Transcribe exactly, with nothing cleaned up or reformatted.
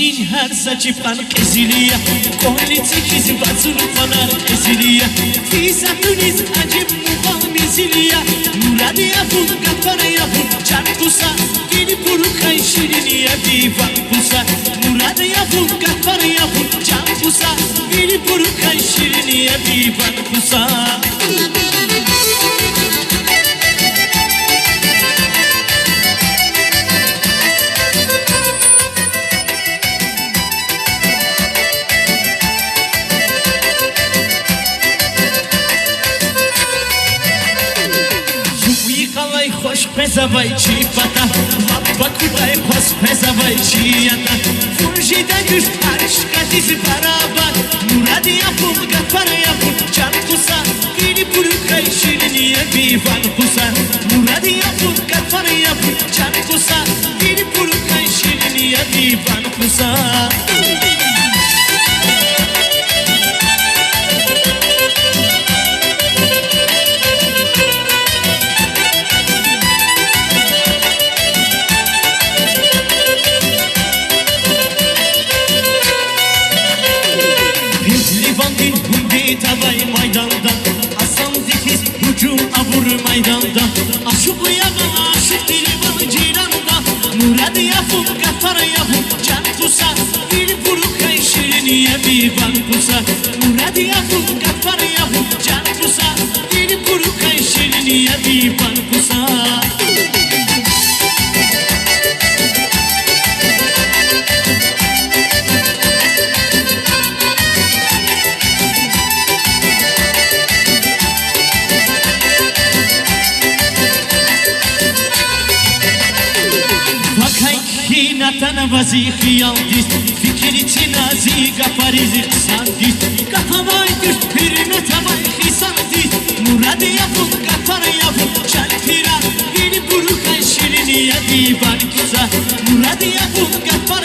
Чин гьар са чпан кьезил я, кӀвале цӀикӀиз вацӀун къванер кьезил я, физ атуниз ажеб мугъал мезил я, муради авун, гатфар авун, чан куса, вилибурукай ширин я, ви ван куса, муради авун, гатфар авун, чан куса, вилибурукай ширин я, ви ван куса. Юкь йикъалай хваш къвезвай чи пата, лап бакӀудай хъваз къвезвай чи ятӀа. Вун жеда гуьз гьар чкадиз барабар, муради авун, гатфар авун, чан куса, вилибурукай ширин я, ви ван куса, муради авун, гатфар авун, чан куса, вилибурукай ширин я, ви ван куса. Гъиз ливандин гьуьмбетавай майданда, Гьасанди хьиз гьужум авур майданда, ашукь ягъа, ашукь ливан жиранда, муради авун, гатфар авун, чан куса, вилибурукай ширин я, ви ван куса, муради авун, гатфар авун, чан куса, вилибурукай ширин я, ви ван куса. Вакай кхьин атанва зи хиялдиз, фикир чна зи гафариз хъсандиз, гаф авай дуст, гьуьрмет авай хизандиз, муради авун, гатфар авун, чан пира, вилибурукай ширин я, ви ван куса, муради авун, гатфар